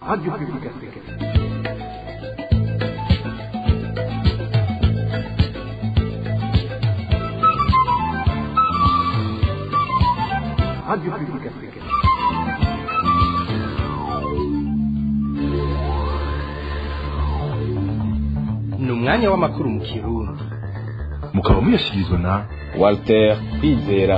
Radio Publique Africaine. Radio Publique Africaine. Ni umwanya w'amakuru mu Kirundi. Mukaba muyashyikirizwa na Walter Kwizera.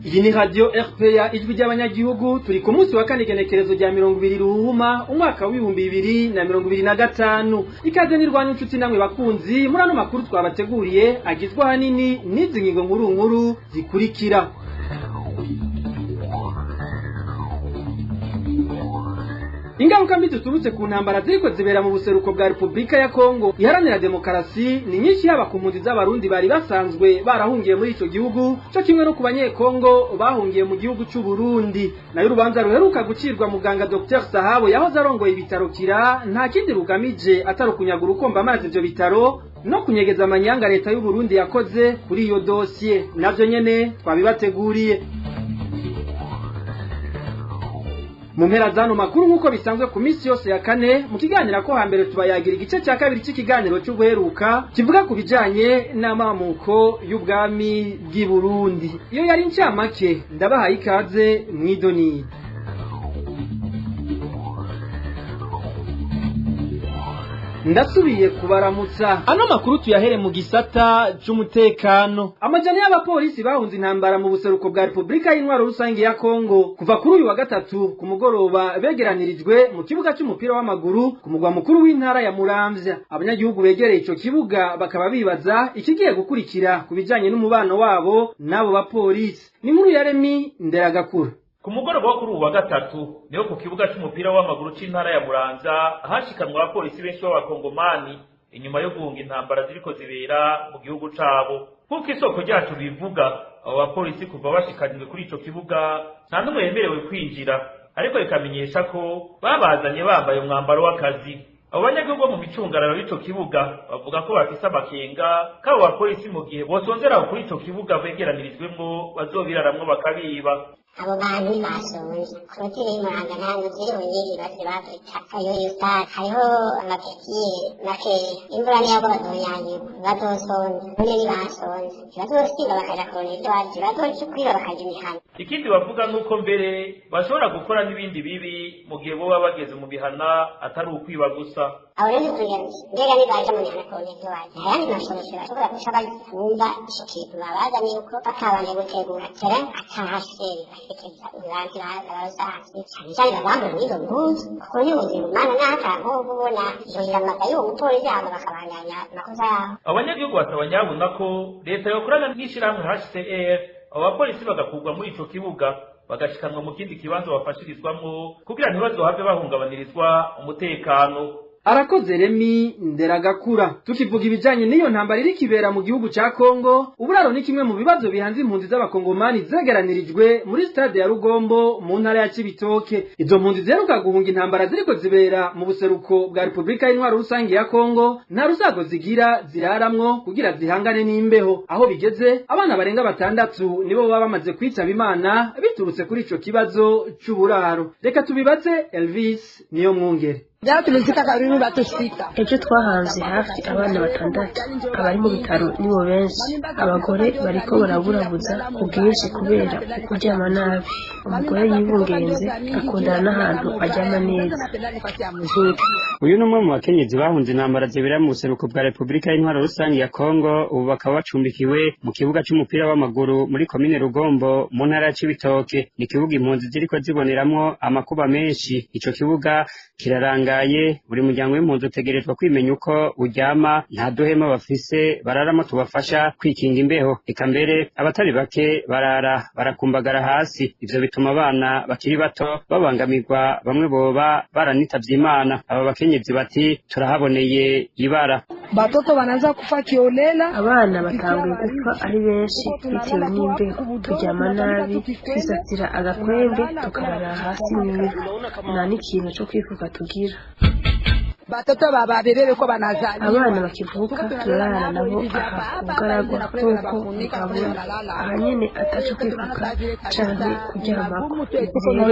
Iyi ni radio RPA, Ijwi ry'Abanyagihugu. Turi ku munsi wa kane, igenekerezo rya 20 Ruhuma, umwaka w'2025. Ikaze nirwanya inshuti namwe bakunzi muri ano makuru twabateguriye, agizwe ahanini n'izi ngingo nkuru nkuru zikurikira: Ingaruka mbi ziturutse ku ntambara ziriko zibera mu buseruko bwa Repubulika ya Kongo Iharanira Demokarasi ni nyinshi, yaba ku mpunzi z'Abarundi bari basanzwe barahungiye muri ico gihugu, co kimwe no ku Banyekongo bahungiye mu gihugu c'u Burundi. Nayo urubanza ruheruka gucirwa muganga Dr Sahabo yahoze arongoye ibitaro Kira, nta kindi rugamije atari ukunyagura ukomba amazi ivyo bitaro no kunyegeza amanyanga leta y'u Burundi yakoze kuri iyo dosiye. Navyo nyene twabibateguriye mu mpera zano makuru. Nk'uko bisanzwe ku minsi yose ya kane, mu kiganiro ko hambere tubayagira igice cya kabiri cy'ikiganiro cy'uguheruka kivuga ku bijanye n'amamuko y'ubwami bw'i Burundi. Iyo yari incamake, ndabahaye ikaze mw'idonido. Ndasubiye kubaramutsa. Ano makuru tuyahere mu gisata c'umutekano. Amajana y'abapolisi bahunze intambara mu buseruko bwa Repubulika y'Intwaro Rusange ya Kongo, kuva kuri uyu wa gatatu ku mugoroba begeranirijwe mu kibuga c'umupira w'amaguru ku mugwa mukuru w'intara ya Muramvya. Abanyagihugu begereye ico kibuga bakaba bibaza ikigiye gukurikira ku bijanye n'umubano wabo n'abo bapolisi. Ni inkuru ya Remi Nderagakura. Ku mugoroba wo kuri uwu wa gatatu niho ku kibuga c'umupira w'amaguru c'intara ya Muramvya hashikanwa abapolisi benshi b'Abakongomani inyuma yo guhunga intambara ziriko zibera mu gihugu cabo. Nk'uko isoko ryacu bivuga, abo bapolisi kuva bashikanywe kuri ico kibuga nta n'umwe yemerewe kwinjira, ariko rikamenyesha ko babazanye bambaye umwambaro w'akazi. Abo banyagihugu bo mu micungararo y'ico kibuga bavuga ko bafise amakenga k'abo bapolisi mu gihe bosonzera kuri ico kibuga begeranirijwemwo bazobiraramwo bakabiba. Abo bantu basonze korotire y'Umuhanga, nta nzu ziri bungiri basi baduca iyo stade hariho amapetiye makeya, imvura niyo bazonyagirwa, bazosonza. None ntibasonze, ntibazosiba bakaja kurondera ivyo barya, bazoca kwiba bakaja imihana. Ikindi bavuga nuko mbere bashobora gukora n'ibindi bibi mu gihe boba bageze mu bihana, atari ukwiba gusa. Abo rero ntitugenzi mbega nibaja mu mihana kurondera ivyo barya, ayandi masomesho bashobora guca bumva ico kintu babazanye, yuko batabanje gutegura kera atahaseri baherekeza urubanza babasanzwe, cane cane babambura n'izo mpuzu, kuko n'ubuzima umwana n'ata nk'ubu ubona yohira y'uwo mupolisi, hama bakabandanya amakosa yabo. Abanyagihugu basaba nyabuna ko leta yokorana n'ishirahamwe HCR, abo bapolisi bagakurwa muri ico kibuga bagashikanwa mu kindi kibanza bafashirizwamwo, kugira ntibazohave bahungabanirizwa umutekano. Arakoze Remi Nderagakura. Tukivuga ibijanye n'iyo ntambara iri kibera mu gihugu ca Kongo, uburaro ni kimwe mu bibazo bihanze impunzi z'Abakongomani zegeranirijwe muri stade ya Rugombo mu ntara ya Cibitoke. Izo mpunzi ziheruka guhunga intambara ziriko zibera mu buseruko bwa Repubulika y'Intwaro Rusange ya Kongo, nta rusago zigira ziraramwo kugira zihangane n'imbeho. Aho bigeze, abana barenga batandatu nibo baba bamaze kwitaba Imana biturutse kuri ico kibazo c'uburaro. Reka tubibaze Elvis Niyo Mwungere. Ejo twahanze hafi abana batandatu, abari mu bitaro nibo benshi. Abagore bariko baraburabuza ku bwinshi kubera kuryama nabi. Umugore yibungenze akundana n'ahantu aryama neza. Uyu ni umwe mu bakenyezi bahunze intambara zibera mu buseruko bwa Repubulika y'Intwaro Rusange ya Kongo, ubu bakaba bacumbikiwe mu kibuga c'umupira w'amaguru muri komine Rugombo mu ntara ya Cibitoke. Ni ikibuga impunzi ziriko ziboneramwo amakuba menshi. Ico kibuga kirarangaye, buri muryango w'impunzi utegerezwa kwimenya uko uryama, nta duhema bafise bararamo tubafasha kwikinga imbeho. Eka mbere abatari bake barara barakumbagara hasi. Ivyo bituma abana bakiri bato babangamirwa, bamwe boba baranitavye Imana. Aba bakenyezi bati: "Turahaboneye ibara." Batoto wanaanza kufa kiolela. Abana batanguye gupfa ari benshi bitewe n'imbeho. Turyama nabi, twisatira agakwembe, tukarara hasi mw'ivu, nta n'ikintu co kwifuka tugira. Batoto baba bebe ko banazaliwa. Abana bakivuka turarana nabo aha kugaragwa nk'uko mukabona aha nyene ataco kwifuka canke kuryamako. Rero tubona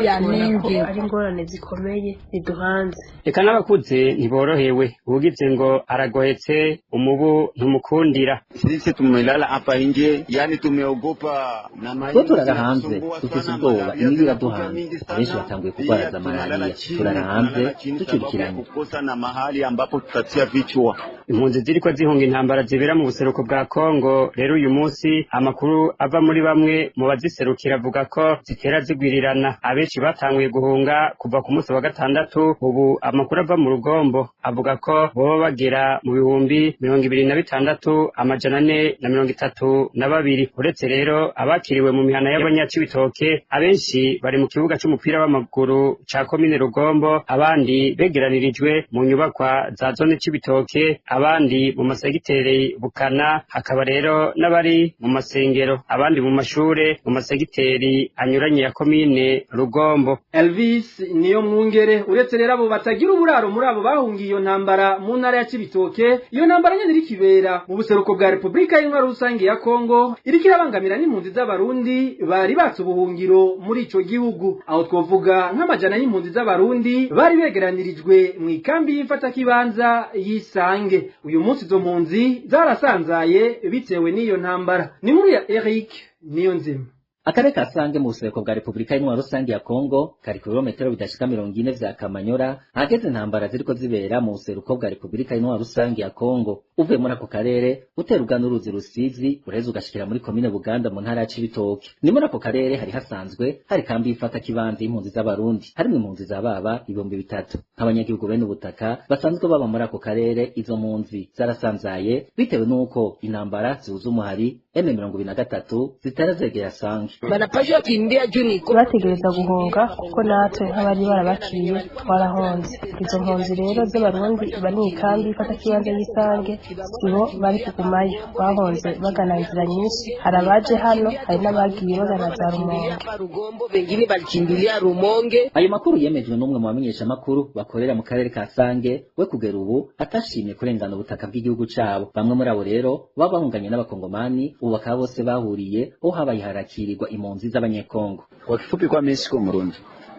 ko ari ingorane zikomeye ziduhanze. Eka n'abakuze ntiborohewe, uwugize ngo aragohetse umubu ntumukundira. Sisi tumelala hapa nje, yani tumeogopa na Twe turara hanze dufise ubwoba, imibu iraduhanze, abenshi batanguye kurwara za malariya. Turara hanze ducurikiranye kukosa na mahali ambapo tutatia vichwa. Impunzi ziriko zihunga intambara zibera mu buseruko bwa Kongo rero uyu munsi amakuru ava muri bamwe mu baziserukira avuga ko zitera zigwirirana. Abenshi batanguye guhunga kuva ku munsi wa gatandatu. Ubu amakuru ava mu Rugombo avuga ko boba bagera mu 26,432. Uretse rero abakiriwe mu mihana y'abanyacibitoke, abenshi bari mu kibuga c'umupira w'amaguru ca komine Rugombo, abandi begeranirijwe mu nyubakwa za zone Cibitoke, abandi mu masegiteri Bukana, hakaba rero n'abari mu masengero, abandi mu mashure mu masegiteri anyuranye ya komine Rugombo. Elvis niyo mwungere. Uretse rero abo batagira uburaro muri abo bahungiye iyo ntambara mu ntara ya Cibitoke, iyo ntambara nyene iri kibera mu buseruko bwa Repubulika y'Intwaro Rusange ya Kongo iriko irabangamira n'impunzi z'Abarundi bari batse ubuhungiro muri ico gihugu. Aho twovuga nk'amajana y'impunzi z'Abarundi bari begeranirijwe mu ikambi y'imfatakibanza y'Isange. Uyu munsi izo mpunzi zarasanzaye bitewe n'iyo ntambara. Ni nkuru ya Eric Niyonzima. Akarere ka Sange mu buseruko bwa Repubulika y'Intwaro Rusange ya Kongo kari ku birometero bidashika 40 vya Kamanyora, ahageze intambara ziriko zibera mu buseruko bwa Repubulika y'Intwaro Rusange ya Kongo. Uvuye muri ako karere utera ugana uruzi Rusizi, uraheza ugashikira muri komine Buganda mu ntara ya Cibitoke. Ni muri ako karere hari hasanzwe hari kambi ifata kibanza y'impunzi z'Abarundi, harimwo impunzi za baba 3000. Nk'abanyagihugu bene ubutaka basanzwe baba muri ako karere, izo mpunzi zarasanzaye bitewe n'uko intambara zihuza umuhari M23 zitara zegera Sange. Banapashwa kimbia juu ni Bategereza guhunga kuko natwe nk'abari barabakiriye twarahonze. Izo mpunzi rero z'Abarundi bari mu ikambi ifata kibanza y'Isange sibo bari kugumayo, bahonze bagana inzira nyinshi. Hari abaje hano, hari n'abagiye bagana za Rumonge. Rugombo, wengine balikimbilia Rumonge. Ayo makuru yemejwe n'umwe mu bamenyeshamakuru bakorera mu karere ka Sange, we kugera ubu atashimye kurengana ubutaka bw'igihugu cabo. Bamwe muri abo rero baba bahunganye n'abakongomani, ubu bakaba bose bahuriye aho habaye harakirirwa impunzi z'Abanyekongo. Kwa kifupi, kwa mimi siko Mrundi,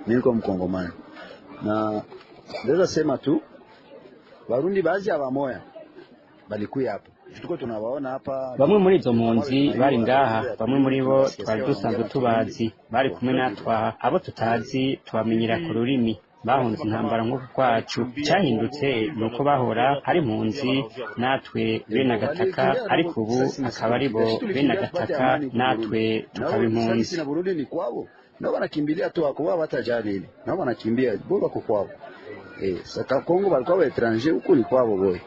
mimi niko Mkongomani, na naweza sema tu Warundi baadhi ya wamoya balikuya hapa, tuko tunawaona hapa. Bamwe muri izo mpunzi bari ngaha, bamwe muri bo twari dusanzwe tubazi, bari kumwe natwe aha. Abo tutazi tubamenyera ku rurimi. Bahunze intambara nk'uku kwacu. Cyahindutse ni uko bahora ari impunzi natwe bene agataka, ariko ubu akaba ari bo bene agataka natwe tukaba impunzi. Na Burundi ni kwao, nao wanakimbilia tu wako wao, watajali ile nao wanakimbia bo bako kwao. Saka Kongo balikuwa wa étranger, huku ni kwao boy.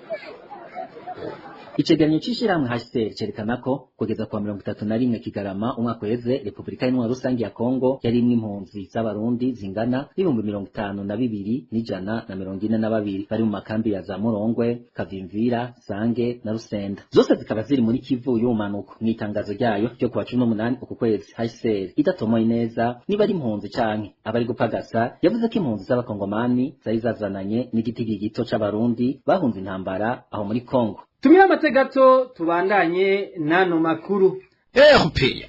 Icegeranyo c'ishirahamwe HCR cerekana ko kugeza kuwa 31 Kigarama umwaka uheze, Repubulika y'Intwaro Rusange ya Kongo yari imwe impunzi z'Abarundi zingana 52,142 bari mu makambi ya za Murongwe, Kavimvira, Sange na Rusenda, zose zikaba ziri muri Kivu y'ubumanuko. Mw'itangazo ryayo ryo kuwa 18 uku kwezi, HCR idatomoye neza niba ari impunzi canke abari gupagasa, yavuze ko impunzi z'abakongomani zari zazananye n'igitigi gito c'Abarundi bahunze intambara aho muri Kongo. Tumira amategato tubandanye nano makuru. RPA.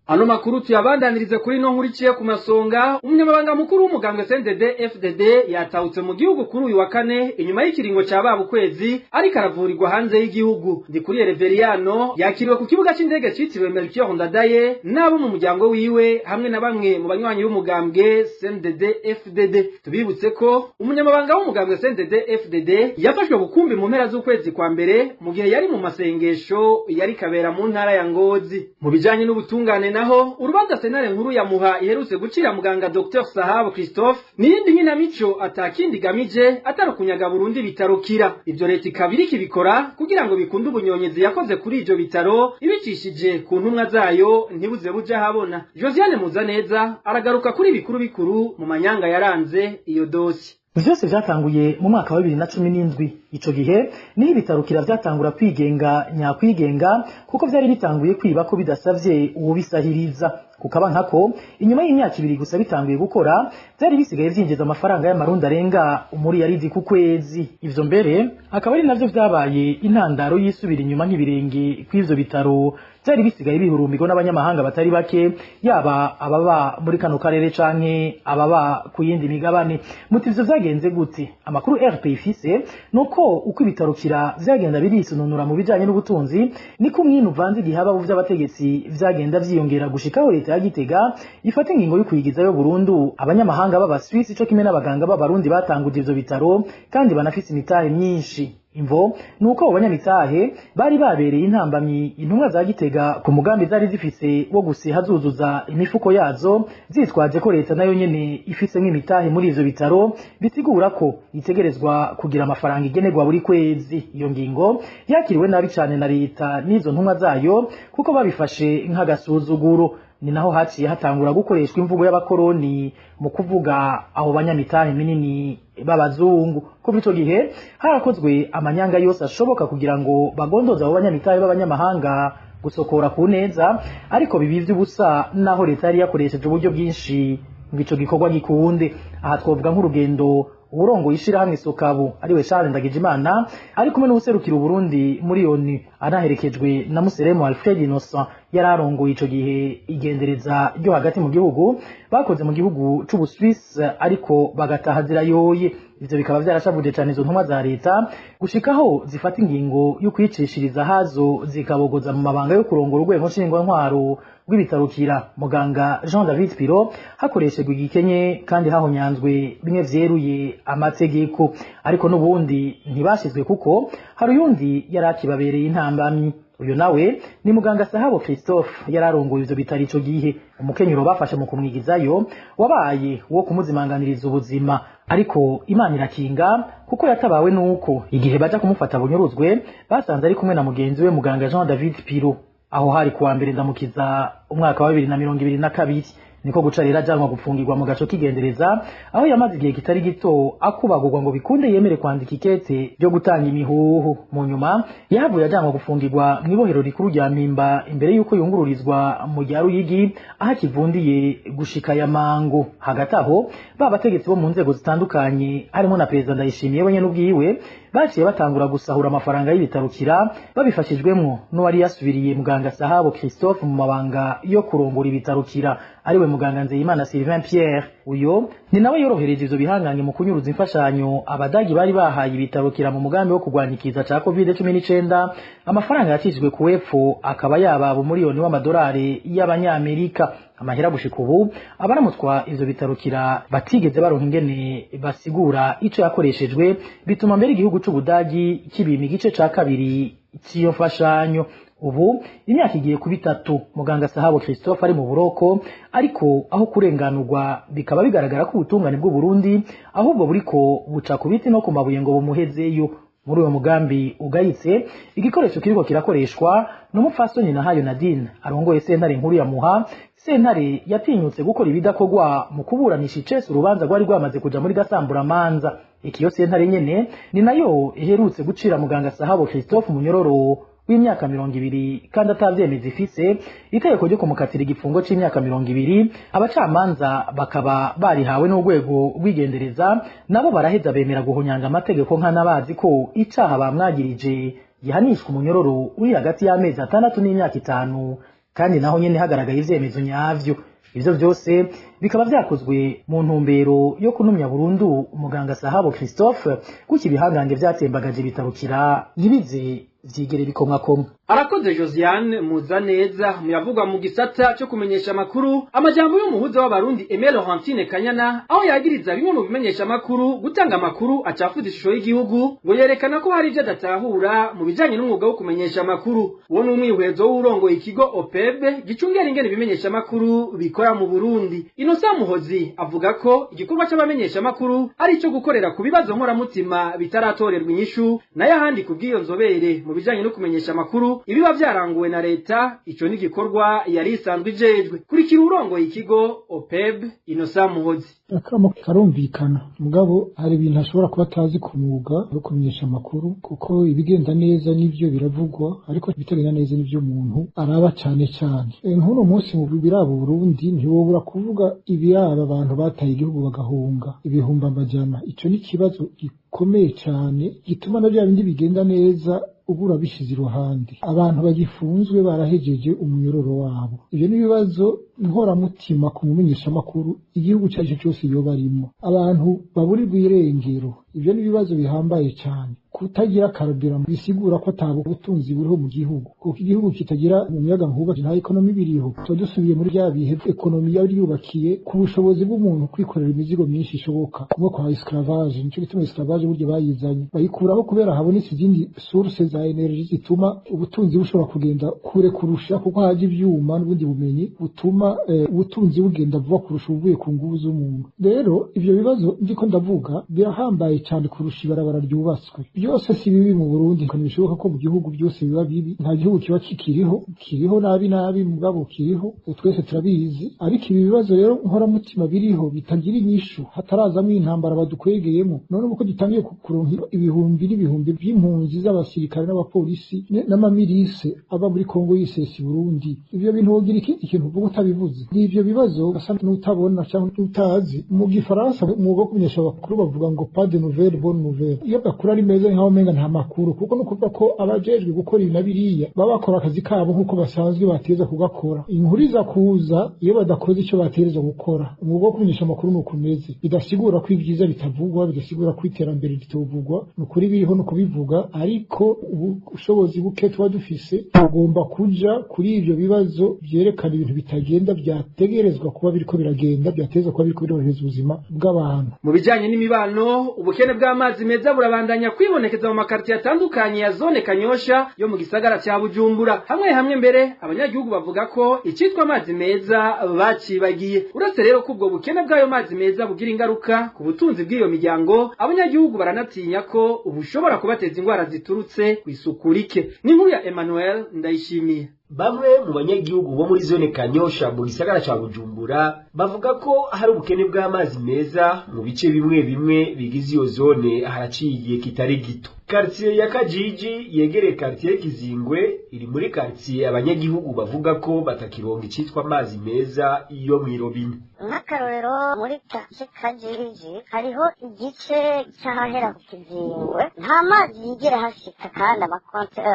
Ano makuru tuyabandanirize kuri no nkuru iciye ku masonga. Umunyamabanga mukuru w'umugambwe CNDD FDD yatahutse mu gihugu kuri uyu wa kane inyuma y'ikiringo ca baba ukwezi ariko aravurirwa hanze y'igihugu. Ndikuriye Reveriano yakiriwe ku kibuga c'indege citiriwe Melchior Ndadaye n'abo mu muryango wiwe hamwe na bamwe mu banywanyi b'umugambwe CNDD FDD. Tubibutse ko umunyamabanga w'umugambwe CNDD FDD yafashwe bukumbi mu mpera z'ukwezi kwa mbere mu gihe yari mu masengesho yari kabera mu ntara ya Ngozi. Mu bijanye n'ubutungane naho, urubanza sentare nkuru ya Muha iherutse gucira muganga Dr Sahabu Christophe niyindi nkinamico atakindi gamije atari kunyaga Burundi bitarukira. Ivyo leta ikaba iriko ibikora kugira ngo bikunde ubunyonyezi yakoze kuri ivyo bitaro ibicishije ku ntumwa zayo ntibuze buja habona. Josiane Muzaneza aragaruka kuri bikuru bikuru mu manyanga yaranze iyo dosi. Vyose vyatanguye mu mwaka wa 2017. Ico gihe niho ibitarukira vyatangura kwigenga nyakwigenga, kuko vyari bitanguye kwiba ko bidasavye uwubisahiriza. Kukaba nkako, inyuma y'imyaka 2 gusa bitanguye gukora, vyari bisigaye vyinjiza amafaranga y'amarundi arenga umuriyaridi ku kwezi. Ivyo mbere akaba ari navyo vyabaye intandaro y'isubira inyuma nk'ibirenge kw'ivyo bitaro vyari bisigaye bihurumbirwa n'abanyamahanga batari bake, yaba ababa muri kano karere canke ababa ku yindi migabane. Muti ivyo vyagenze gute? Amakuru RP ifise nuko uko ibitarukira vyagenda birisununura mu bijanye n'ubutunzi, niko umwinu uvanze igihababu vy'abategetsi vyagenda vyiyongera, gushikaho leta ya Gitega ifata ingingo yo kuyigizayo burundu abanyamahanga b'Abaswisi co kimwe n'abaganga b'Abarundi batanguje ivyo bitaro kandi banafise imitahe myinshi. Imvo nuko abo banyamitahe bari babereye intambamyi intumwa za Gitega ku mugambi zari zifise wo gusiha zuzuza imifuko yazo, zitwaje ko leta nayo nyene ifise nk'imitahe muri ivyo bitaro, bisigura ko itegerezwa kugira amafaranga igenerwa buri kwezi. Iyo ngingo yakiriwe nabi cane na leta n'izo ntumwa zayo, kuko babifashe nk'agasuzuguro. Ni naho haciye hatangura gukoreshwa imvugo y'abakoroni mu kuvuga abo banyamitahe minini b'abazungu. Kuva ico gihe harakozwe amanyanga yose ashoboka kugira ngo bagondoze abo banyamitahe b'abanyamahanga gusokora ku neza, ariko bibi vy'ubusa, naho leta yari yakoresheje uburyo bwinshi ngo ico gikorwa gikunde. Aha twovuga nk'urugendo uwurongoye ishirahamwe Sokabu, ariwe Charles Ndagijimana, ari kumwe n'uwuserukira Uburundi muri ONU, anaherekejwe na Museremu Alfred Innocent yari arongoye ico gihe igendereza ryo hagati mu gihugu, bakoze mu gihugu c'Ubuswisi ariko bagataha zirayoye. Ivyo bikaba vyarashavuje cane izo ntumwa za leta, gushikaho zifata ingingo yo kwicishiriza hazo zikabogoza mu mabanga yo kurongora urwego nshingwantwaro rw'ibitarukira muganga Jean David Piro, hakoreshejwe igikenye kandi hahonyanzwe bimwe vyeruye amategeko. Ariko n'ubundi ntibashizwe, kuko hari uyundi yari akibabereye intambamyi. Uyu nawe ni muganga Sahabo Christophe yari arongoye ivyo bitaro ico gihe. Umukenyuro bafashe mu kumwigizayo wabaye wo kumuzimanganiriza ubuzima, ariko Imana irakinga, kuko yatabawe nuko igihe baja kumufata bunyuruzwe basanze ari kumwe na mugenzi we muganga Jean David Piro. Aho hari kuwa mbere Ndamukiza umwaka wa 2022. Niko guca rero ajanwa gupfungirwa mu gaco k'igendereza, aho yamaze igihe kitari gito akubagurwa ngo bikunde yemere kwandika ikete ryo gutanga imihuhu. Mu nyuma yahavuye ajanwa gufungirwa mw'ibohero rikuru rya Mpimba imbere y'uko yungururizwa mu rya Ruyigi, aho akivundiye gushika ya mango. Hagati aho ba bategetsi bo mu nzego zitandukanye, harimo na perezida Ndayishimiye wenyene ubwiwe, baciye batangura gusahura amafaranga y'ibitarukira, babifashijwemwo n'uwari yasubiriye muganga Sahabo Christophe mu mabanga yo kurongora ibitarukira, ariwe muganga Nzeyimana Sylvain Pierre. Uyo ni nawe yorohereje ivyo bihangange mu kunyuruza imfashanyo Abadagi bari bahaye ibitarukira mu mugambi wo kurwanya ikiza ca COVID-19. Amafaranga yacishijwe ku wepfo akaba yababa umuriyoni w'amadolari y'Abanyamerika, amahera gushika ubu abaramutwa ivyo bitarukira batigeze baronka ingene basigura ico yakoreshejwe, bituma mbere igihugu c'Ubudagi kibima igice ca kabiri c'iyo mfashanyo. Ubu imyaka igiye kuba 3 muganga Sahabo Christophe ari mu buroko, ariko aho kurenganurwa bikaba bigaragara ko ubutungane bw'u Burundi ahubwo buriko buca ku biti no ku mabuye ngo bumuhezeyo. Muri uwo mugambi ugayitse, igikoresho kiriko kirakoreshwa n'umupfasoni Nahayo Nadine arongoye sentare nkuru ya Muha, sentare yatinyutse gukora ibidakorwa mu kuburanisha icese urubanza rwari rwamaze kuja muri gasamburamanza. Ikiyo sentare nyene ni nayo iherutse gucira muganga Sahabo Christophe Munyororo w'imyaka 20 kandi atavyemeza ifise itegeko ryo kumukatira igifungo c'imyaka 20. Abacamanza bakaba barihawe n'urwego rw'igendereza, nabo baraheza bemera guhonyanga amategeko nk'anabazi ko icaha bamwagirije gihanishwa umunyororo uri hagati y'amezi 6 n'imyaka 5, kandi naho nyene hagaragaye ivyemezo nyavyo. Ivyo vyose bikaba vyakozwe mu ntumbero yo kunumya burundu umuganga Sahabo Christophe, gutyo ibihangange vyatembagaje bitarukira ntibize vyigere bikomwakomwa. Arakoze Josiane Muzaneza. Muyavugwa mu gisata cyo kumenyesha amakuru, amajambo y'umuhuza w'Abarundi Aimé Laurentine Kanyana, aho yagiriza bimwe mu bimenyesha amakuru gutanga amakuru acafuza ishusho y'igihugu, ngo yerekana ko hari ivyo adatahura mu bijanye n'umwuga wo kumenyesha amakuru. Uwo ni umwihwezo w'urongoye ikigo OPEB gicungera ingene ibimenyesha amakuru bikora mu Burundi. Innocent Muhozi avuga ko igikorwa c'abamenyesha amakuru ari ico gukorera ku bibazo nkoramutima bitaratorerwa inyishu, nayo ahandi kubw'iyo nzobere mu bijanye no kumenyesha amakuru amakuru ibiba vyaranguwe na leta. Ico ni igikorwa yari isanzwe ijejwe. Kurikira urongoye ikigo OPEB, Innocent Muhozi. Akamo karumvikana, mugabo hari ibintu ashobora kuba atazi ku mwuga wo kumenyesha amakuru, kuko ibigenda neza nivyo biravugwa, ariko ibitagenda neza nivyo umuntu araba cane cane. Nk'uno munsi mu biraba Burundi, ntiwobura kuvuga ibiraba abantu bataye igihugu bagahunga ibihumbi amajana. Ico ni ikibazo gikomeye cane gituma na bya bindi bigenda neza ubura bishize iruhande. Abantu bagifunzwe barahejeje umunyororo wabo, ivyo ni ibibazo nkoramutima ku mumenyeshamakuru igihugu cyacu cyose yoba arimo. Abantu baburirwa irengero, ivyo ni ibibazo bihambaye cyane. Kutagira karubira bisigura ko ata butunzi buriho mu gihugu, kuko igihugu kitagira umuyaga nkuba nta ekonomi biriho. Tuba dusubiye muri bya bihe ekonomi yari yubakiye ku bushobozi bw'umuntu kwikorera imizigo myinshi ishoboka, kumwe kwa esclavage. Nico gituma esclavage buryo bayizanye bayikuraho, kubera habonetse izindi source za energy zituma ubutunzi bushobora kugenda kure kurusha, kuko haje ivyuma n'ubundi bumenyi butuma ubutunzi bugenda vuba kurusha ubuvuye ku nguvu z'umuntu. Rero ivyo bibazo ndiko ndavuga birahambaye cyane kurusha ibarabara ryubatswe. Byose si bibi mu Burundi, ntibishoboka ko mu gihugu byose biba bibi. Nta gihugu kiba kikiriho kiriho nabi nabi, mugabo kiriho, twese turabizi. Ariko ibi bibazo rero nkoramutima biriho bitagira inyishu, hatarazamo intambara badukwegeyemo. None uko dutangiye kuronka ibihumbi n'ibihumbi by'impunzi z'abasirikare n'abapolisi n'amamirise aba muri Kongo yisesi Burundi, ivyo bintu wogira ikindi kintu uvuga utabivuze? Ni ivyo bibazo basa n'utabona cyangwa utazi. Mu gifaransa umwuga wo kumenyesha abakuru bavuga ngo pas de nouvelle bonne nouvelle. Iyo bakuru ari meza, nkaho umenga nta makuru, kuko no kuvuga ko abajejwe gukora ibi na biriya baba bakora akazi kabo nk'uko basanzwe bateza kugakora. Inkuru iza kuza iyo badakoze icyo bategerezwa gukora. Umwuga wo kumenyesha amakuru ni uko umeze. Bidasigura ko ibyiza bitavugwa, bidasigura ko iterambere ritovugwa. Ni ukuri biriho no kubivuga, ariko ubushobozi buke tuba dufise tugomba kuja kuri ivyo bibazo vyerekana ibintu bitagenda vyategerezwa kuba biriko biragenda, vyategerezwa kuba biriko birorohereza ubuzima bw'abantu. Mu bijanye n'imibano, ubukene bw'amazi meza burabandanya kwibonekeza mu makartier atandukanye ya zone Kanyosha yo mu gisagara ca Bujumbura. Hamwe hamwe mbere abanyagihugu bavuga ko icitwa amazi meza bacibagiye. Uretse rero ko ubwo bukene bw'ayo mazi meza bugira ingaruka ku butunzi bw'iyo miryango, abanyagihugu baranatinya ko bushobora kubateza ingwara ziturutse ku isuku rike. Ni inkuru ya Emmanuel Ndayishimiye. Bamwe mu banyagihugu bo muri zone Kanyosha mu gisagara ca Bujumbura bavuga ko hari ubukene bw'amazi meza mu bice bimwe bimwe bigize iyo zone haraciye igihe kitari gito. Quartier ya Kajiji yegereye quartier Kizingwe iri muri quartier abanyagihugu bavuga ko batakironka icitwa amazi meza iyo mw'irobine. Nk'akarorero, muri quartier Kajiji hariho igice cy'ahahera ku Kizingwe nta mazi yigera hashika, kandi amakonteri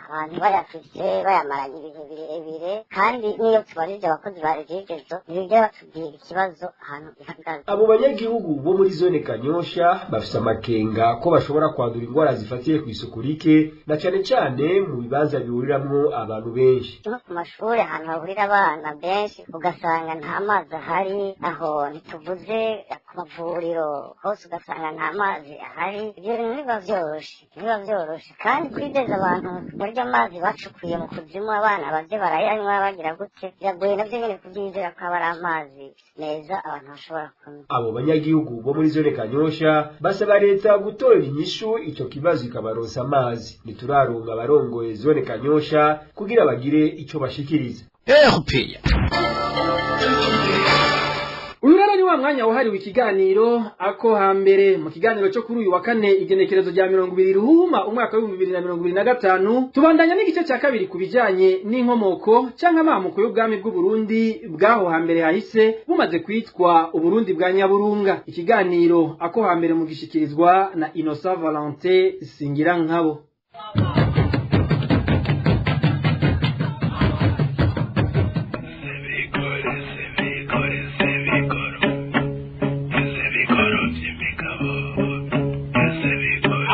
abantu bayafise bayamaranye ibihe birebire, kandi n'iyo tubajije abakozi ba Regideso ntibigera batubwira ikibazo ahantu gihagaze. Abo banyagihugu bo muri zone Kanyosha bafise amakenga ko bashobora kwandura ingwara zifatiye ku isuku rike, na cane cane mu bibanza bihuriramwo abantu benshi. Nko ku mashuri, ahantu hahurira abana benshi, ugasanga nta mazi ahari. Aho ntituvuze ku mavuriro, hose ugasanga nta mazi ahari. Ibyo bintu ntibiba vyoroshe, ntibiba vyoroshe. Kandi kwizeza abantu muri iryo mazi bacukuye mu kuzimu, abana baze barayanywa bagira gute, biragoye navyo nyene kuvyizera ko aba ari amazi meza abantu bashobora kunywa. Abo banyagihugu bo muri zone Kanyosha basaba leta gutorera inyishu ico kibazo ikabaronsa amazi. Ntituraronka abarongoye zone Kanyosha kugira bagire ico bashikiriza. Uyu rero ni wa mwanya wahariwe ikiganiro ako hambere. Mu kiganiro cyo kuri uyu wa kane, igenekerezo rya 20 Ruhuma umwaka wa 2025, tubandanya n'igice cya kabiri ku bijanye n'inkomoko canke amamuko y'ubwami bw'u Burundi bwaho hambere hahise bumaze kwitwa Uburundi bwa Nyaburunga. Ikiganiro ako hambere mu gishikirizwa na Innocent Valentin Singirankabo.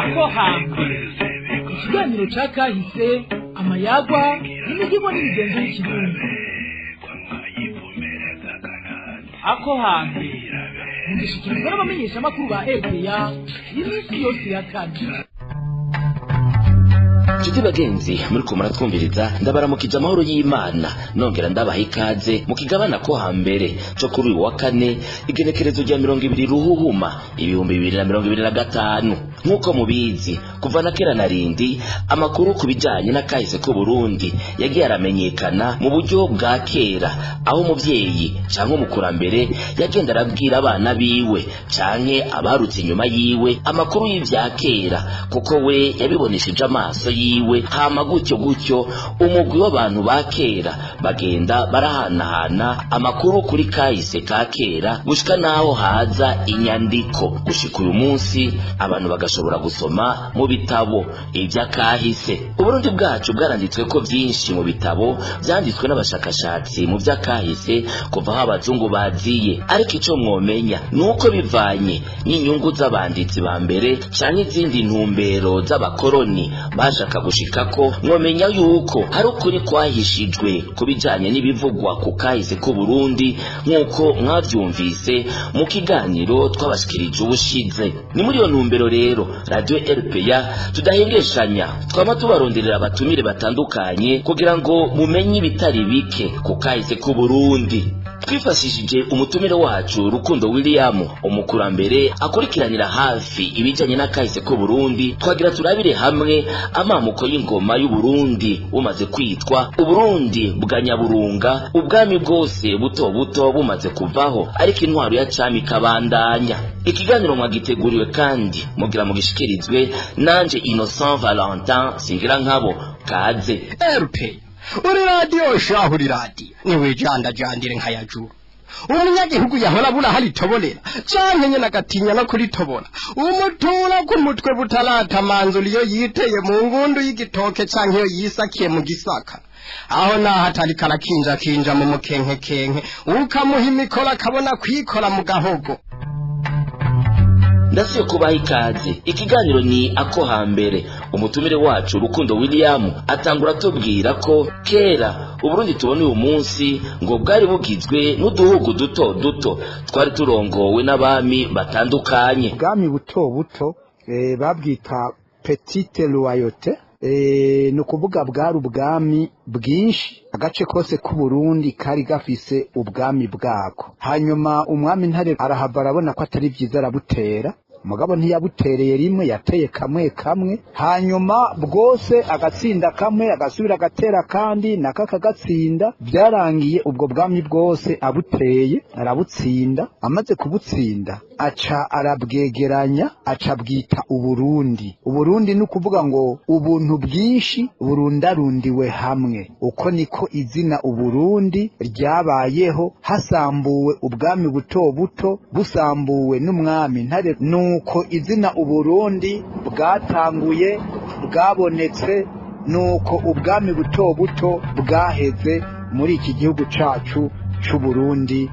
Ako hambere, ikiganiro ca kahise, amayagwa n'imihigo n'imigenzo y'ikirundi. Ako hambere mugishikirizwa n'abamenyeshamakuru ba RPA iminsi yose ya kane. Nshuti bagenzi muri ko muratwumviriza, ndabaramukije amahoro y'Imana, nongera ndabaha ikaze mu kigabana ko hambere co kuri uyu wa kane, igenekerezo rya 20 Ruhuhuma 2025. Nk'uko mubizi, kuva na kera na rindi, amakuru ku bijanye n'akahise k'u Burundi yagiye aramenyekana mu buryo bwa kera, aho umuvyeyi canke umukurambere yagenda arabwira abana biwe canke abarutse inyuma yiwe amakuru y'ivya kera, kuko we yabibonesheje amaso yiwe. Hama gutyo gutyo umugwi w'abantu ba kera bagenda barahanahana amakuru kuri kahise ka kera, gushika naho haza inyandiko. Gushika uyu munsi abantu bagashobora gusoma mu bitabo ivy'akahise. Uburundi bwacu bwaranditswe ko vyinshi mu bitabo vyanditswe n'abashakashatsi mu vy'akahise kuva aho abazungu baziye. Ariko ico mwomenya nuko bivanye n'inyungu z'abanditsi ba mbere canke izindi ntumbero z'abakoroni bashaka gushikako, mwomenya yuko hari ukuri kwahishijwe ku bijanye n'ibivugwa ku kahise k'u Burundi, nk'uko mwavyumvise mu kiganiro twabashikirije ubushize. Ni muri iyo ntumbero rero Radio RPA tudahengeshanya twama tubaronderera abatumire batandukanye kugira ngo mumenye ibitari bike ku kahise k'u Burundi. Twifashishije umutumire wacu Rukundo William, umukurambere akurikiranira hafi ibijanye n'akahise k'u Burundi, twagira turabire hamwe amamuko y'ingoma y'u Burundi bumaze kwitwa Uburundi bwa Nyaburunga, ubwami bwose buto buto bumaze kuvaho ariko intwaro ya cami kabandanya. Ikiganiro mwagiteguriwe kandi mugira mugishikirizwe nanje Innocent Valentin Singira nkabo. Kaze. RP uri radiyo shaho, uri radiyo niwijandajandire nka yajuru. Umunyagihugu yahora abura aho aritoborera canke nyene agatinya no kuritobora, umutura ku mutwe butaratamanzura iyo yiteye mu ngundu y'igitoke canke iyo yisakiye mu gisaka, aho naho atariko arakinjakinja mu mukenkekenke, ukamuha imikoro akabona kwikora mu gahogo. Ndasuye kubaha ikaze. Ikiganiro ni ako hambere. Umutumire wacu Rukundo William atangura atubwira ko kera Uburundi tubona uyu munsi ngo bwari bugizwe n'uduhugu duto duto twari turongowe n'abami batandukanye. Ubwami buto buto babwita petite royauté, ni ukuvuga bwari ubwami bwinshi, agace kose k'Uburundi kari gafise ubwami bwako. Hanyuma umwami Ntare arahava arabona ko atari vyiza, arabutera. Mugabo ntiyabutereye rimwe, yateye kamwe kamwe, hanyuma bwose agatsinda kamwe, agasubira agatera kandi naka kagatsinda. Byarangiye ubwo bwami bwose abuteye arabutsinda. Amaze kubutsinda aca arabwegeranya, aca bwita Uburundi. Uburundi ni ukuvuga ngo ubuntu bwinshi burundarundiwe hamwe. Uko niko izina Uburundi ryabayeho, hasambuwe ubwami buto buto busambuwe n'umwami Ntare. Nuko izina Uburundi bwatanguye bwabonetse, nuko ubwami buto buto bwaheze muri iki gihugu cacu c'Uburundi.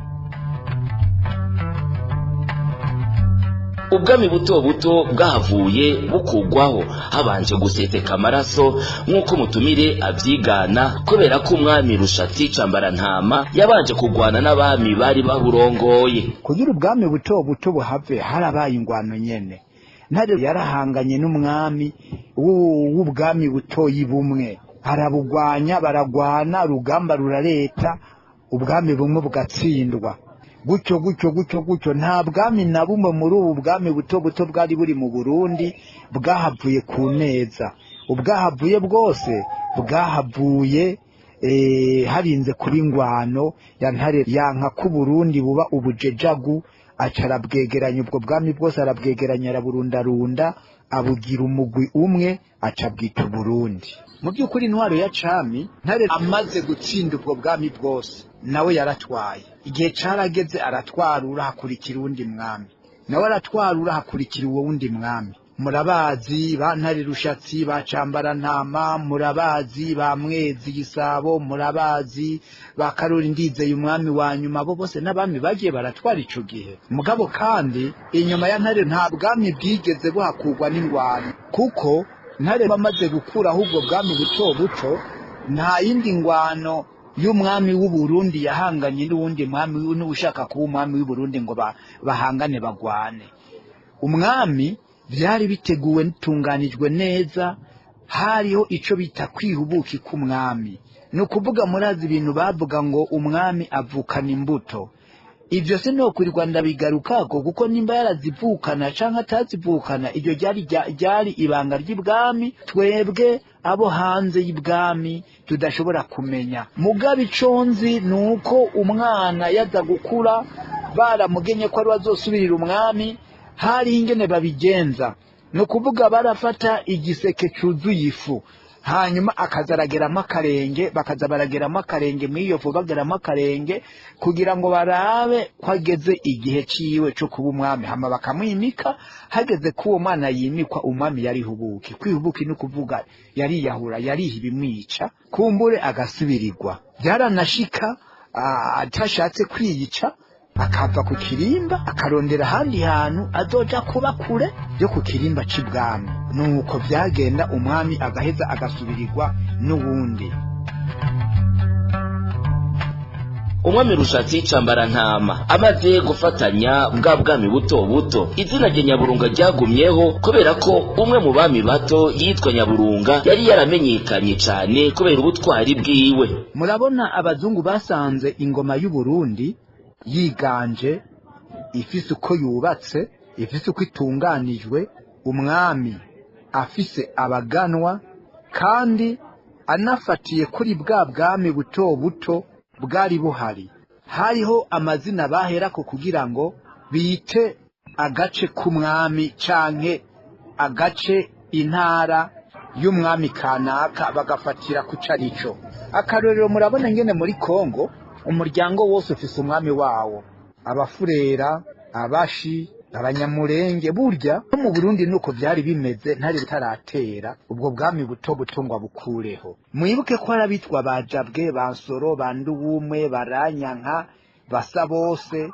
Ubwami buto buto bwahavuye bukugwaho habanje guseteka amaraso, nk'uko mutumire avyigana, kubera ko umwami Rushatsi Cambarantama yabanje kugwana n'abami bari baburongoye. Kugira ubwami buto buto buhave harabaye ingwano nyene. Ntare yarahanganye n'umwami w'ubwami butoyi bumwe, arabugwanya, baragwana, rugamba rurareta, ubwami bumwe bugatsindwa. Gutyo gutyo gutyo gutyo, nta bwami na bumwe muri ubu bwami buto buto bwari buri mu Burundi bwahavuye ku neza. Ubwahavuye bwose bwahavuye harinze kuba ingwano ya Ntare. Yanka ko Burundi buba ubujejagu, aca arabwegeranya ubwo bwami bwose, arabwegeranya, araburundarunda, abugira umugwi umwe, aca abwita Uburundi. Mu by'ukuri intwaro ya cami, Ntare amaze gutsinda ubwo bwami bwose nawe yaratwaye. Igihe carageze aratwarura, hakurikira uwundi mwami, nawe aratwarura, hakurikira uwo wundi mwami. Murabazi ba Ntare Rushatsi, ba Cambarantama, murabazi ba Mwezi Gisabo, murabazi ba Karori Ndizeye umwami wa nyuma. Bo bose n'abami bagiye baratwara ico gihe. Mugabo kandi inyuma ya Ntare nta bwami bwigeze buhakurwa n'ingwano, kuko Ntare bamaze gukuraho ubwo bwami buto buto, nta yindi ngwano y'umwami w'u Burundi yahanganye n'uwundi mwami n'ushaka kuba umwami w'u Burundi ngo bahangane bagwane. Umwami byari biteguwe bitunganijwe neza, Hariho ico bita kwihubuki k'umwami. Ni ukuvuga murazi ibintu bavuga ngo umwami avukana imbuto. Ibyo se no kuri ndabigarukako, kuko nimba yarazivukana canke atazivukana, iryo ryari ibanga ry'ibwami, twebwe abo hanze y'ibwami tudashobora kumenya. Mugabo ico nzi ni uko umwana yaza gukura baramugenye ko ari azosubirira umwami, hari ingene babigenza. Ni ukuvuga barafata igiseke cuzuye ifu, hanyuma akaza arageramo akarenge, bakaza barageramo akarenge muri iyo fu, bageramo akarenge kugira ngo barabe ko ageze igihe ciwe co kuba umwami, hama bakamwimika. Hageze ko uwo mwana yimikwa, umwami yarihubuki. Kwihubuki ni ukuvuga yariyahura, yariha ibimwica, kumbure agasubirirwa. Byaranashika atashatse kwiyica, akava ku kirimba akarondera ahandi hantu azoja kuba kure yo ku kirimba c'ibwami. Nuko vyagenda, umwami agaheza agasubirirwa n'uwundi. Umwami Rushatsi Cambarantama amaze gufatanya bwa bwami buto buto, izina rya Nyaburunga ryagumyeho kubera ko umwe mu bami bato yitwa Nyaburunga yari yaramenyekanye cane kubera ubutwari bwiwe. Murabona abazungu basanze ingoma y'u Burundi yiganje, ifise uko yubatse, ifise uko itunganijwe, umwami afise abaganwa, kandi anafatiye kuri bwa bwami buto buto bwari buhari. Hariho amazina baherako kugira ngo bite agace k'umwami canke agace intara y'umwami kanaka, bagafatira ku carico. Akarorero, murabona ngene muri Kongo umuryango wose ufise umwami wawo, abafurera, abashi, abanyamurenge. Burya no mu Burundi nuko vyari bimeze, ntari butaratera ubwo bwami buto buto ngo abukureho. Mwibuke ko hari abitwa bajabwe, bansoro, banduwumwe, baranyanka, basa bose.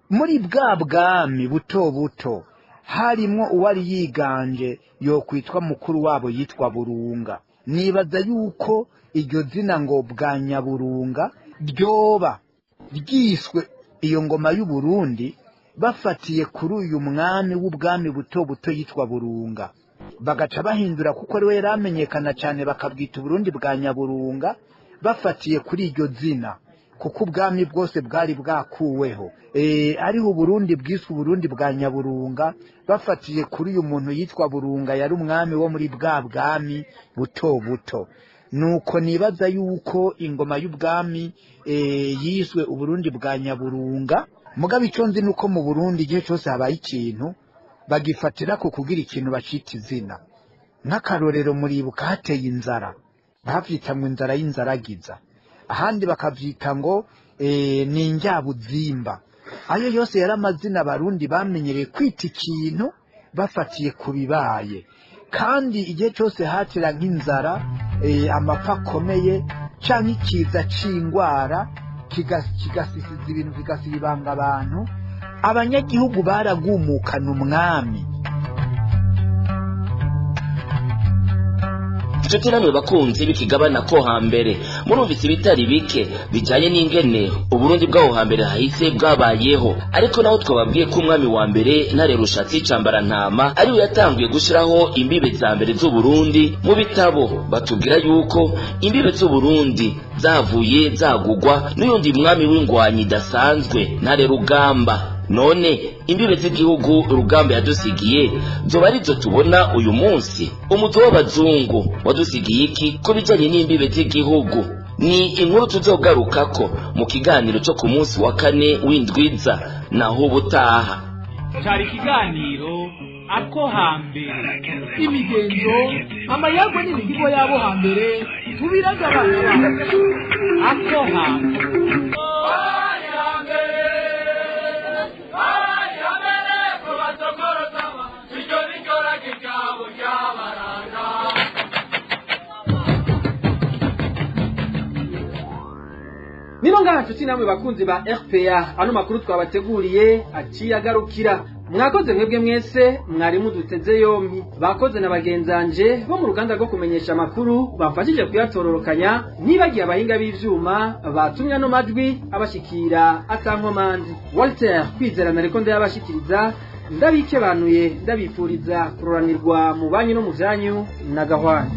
Muri bwa bwami buto buto harimwo uwari yiganje yokwitwa mukuru wabo yitwa Burunga. Nibaza yuko iryo zina ngo bwa Nyaburunga ryoba ryiswe iyo ngoma y'u Burundi bafatiye kuri uyu mwami w'ubwami buto buto yitwa Burunga, bagaca bahindura kuko ariwe yaramenyekana cyane, bakabwita Uburundi bwa Nyaburunga bafatiye kuri iryo zina, kuko ubwami bwose bwari bwakuweho. Ariho Uburundi bwiswe Uburundi bwa Nyaburunga bafatiye kuri uyu muntu yitwa Burunga, yari umwami wo muri bwa bwami buto buto. Nuko nibaza yuko ingoma y'ubwami yiswe Uburundi bwa Nyaburunga. Mugabo ico nzi nuko mu Burundi igihe cyose habaye ikintu bagifatira ko kugira ikintu bacita izina. Nk'akarorero, muribuka hateye inzara, bavyita ngo inzara y'inzaragiza, ahandi bakavyita ngo ni injyabuzimba. Ayo yose yari amazina abarundi bamenyereye kwita ikintu bafatiye ku bibaye. Kandi igihe cyose hatera nk'inzara, amapfa akomeye canke ikiza c'ingwara kigasisiza ibintu, kigasibanga abantu, abanyagihugu baragumukana umwami. Nshuti namwe bakunzi b'ikigabana ko hambere, murumvise ibitari bike bijanye n'ingene Uburundi bw'aho hambere hahise bwabayeho. Ariko naho twababwiye ko umwami wa mbere Ntare Rushatsi Cambarantama ariwe yatanguye gushiraho imbibe za mbere z'Uburundi, mu bitabo batubwira yuko imbibe z'Uburundi zavuye zagugwa n'uyundi mwami w'ingwanyi idasanzwe, Ntare Rugamba. None imbibe z'igihugu Rugamba yadusigiye zoba arizo tubona uyu munsi? Umuzo w'abazungu wadusigiye iki ku bijanye n'imbibe z'igihugu? Ni inkuru tuzogarukako mu kiganiro cyo ku munsi wa kane w'indwiza, naho ubutaha. Cari ikiganiro ako hambere, imigenzo, amayagwa n'imihigo y'abo hambere tubiraga abana. Ako hambere. Nino ngaha nshuti namwe bakunzi ba RPA, ano makuru twabateguriye aciye agarukira. Mwakoze mwebwe mwese mwari muduteze yompi, bakoze na bagenzanje bo mu ruganda rwo kumenyesha amakuru bamfashije kuyatororokanya, nibagiye abahinga b'ivyuma batumye ano majwi abashikira atankomanzi. Walter Kwizera nariko ndayabashikiriza, Ndabikebanuye, ndabifuriza kuroranirwa mu banyu no mu vyanyu na gahwana.